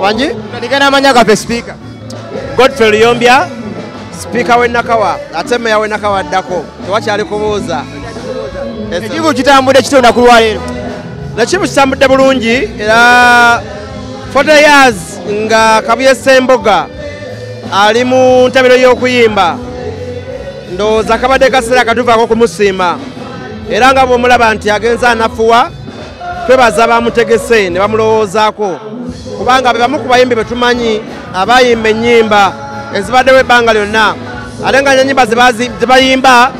Wangi? Tutandike n'amannya gaffe, Sipiika. Godfrey Luyombya, Sipiika w'e Nakawa, ate Meya w'e Nakawa addako, tewakyali kubuuza. Ekivu kitambudde kitya olunaku lwaleero? Ekivu kitambudde bulungi, era 40 years nga Kabuye Ssemboga ali mu ntabiro y'okuyimba, ndowooza kabadde kaseera katuvaako okumusiima, era nga bw'omulaba nti agenze anafuwa, twebaza bamutegese ne bamulowoozaako, kubanga be bamu ku bayimbi be tumanyi abayimba ennyimba ezibaddewo ebbanga lyonna, ate nga ennyimba ze bayimba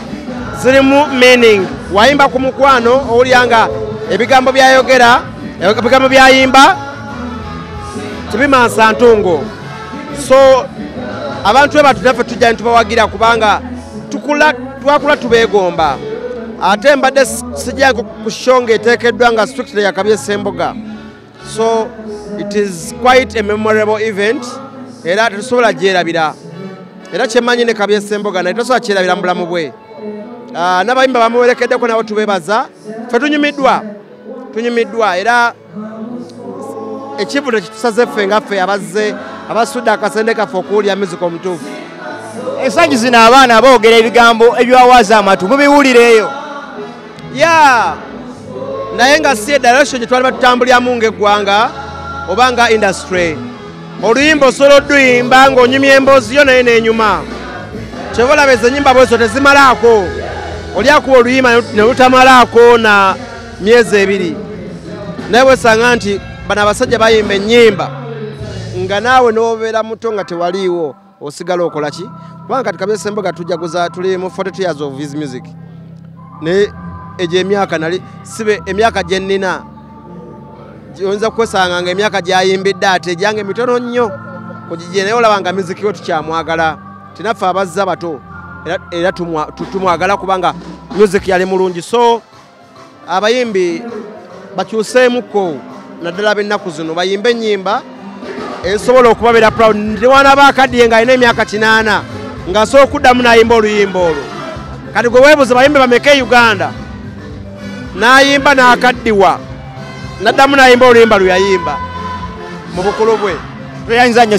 zirimu meaning. Wayimba ku mukwano, owulira nga ebigambo byayogera, ebigambo byayimba tebimansa ntungo. So abantu be batu naffe tujja nitubawagira, kubanga twakula tubeegomba. Ate mbadde sijja ku show ng'eteekeddwa nga strictly ya Kabuye Ssemboga, so it is quite a memorable event, era tetusobola gyerabira. Era kyemmanyi ne Kabuye Ssemboga naye tosobola kyerabira mu bulamu bwe. N'abayimba bamuwerekeddeko nabo tubeebaza, ffe tunyumiddwa, era ekivu tekitusaze ffe nga ffe abazze abasudde akasente kaffe okuwulira music omutuufu. Ensangi zino abaana boogera ebigambo ebyawaaza amatu, mubiwulireeyo? Ya, naye nga si direction gye twali batutambuliramu ng'eggwanga oba nga industry. Oluyimba osobola odduyimba ng'onyumya emboozi yo naye n'enyuma. Kyova olaba ezo ennyimba bwezo tezimalaako, oli akuba oluyimba ne lutamalaako na myezi 2. Naye bwesanga nti bano abasajja bayimba ennyimba nga naawe n'obeera muto nga tewaliiwo, osigala okola ki? Kubanga kati Kabuye Ssemboga tujaguza tuli mu 42 years of his music, naye egyo emyaka nali sibe emyaka gye nnina, oyinza kwesanga nga emyaka gyayimbidde ate egyange mitono nnyo kugigye, naye olaba nga music we tukyamwagala. Tinaffe abazza bato era tumwagala kubanga music yali mulungi. So abayimbi bakyuseemukko, naddala b'ennaku zino, bayimbe ennyimba esobola okubabeera proud. Ntiwanaaba akaddiye ng'alina emyaka 80 ng'asobola okuddamu n'ayimba oluyimba olwo. Kati gwe weebuze bayimbe bameka e Uganda n'ayimba n'akaddiwa n'addamu n'ayimba oluyimba lwe yayimba mu bukulu bwe. Tweyanyiza nnyo.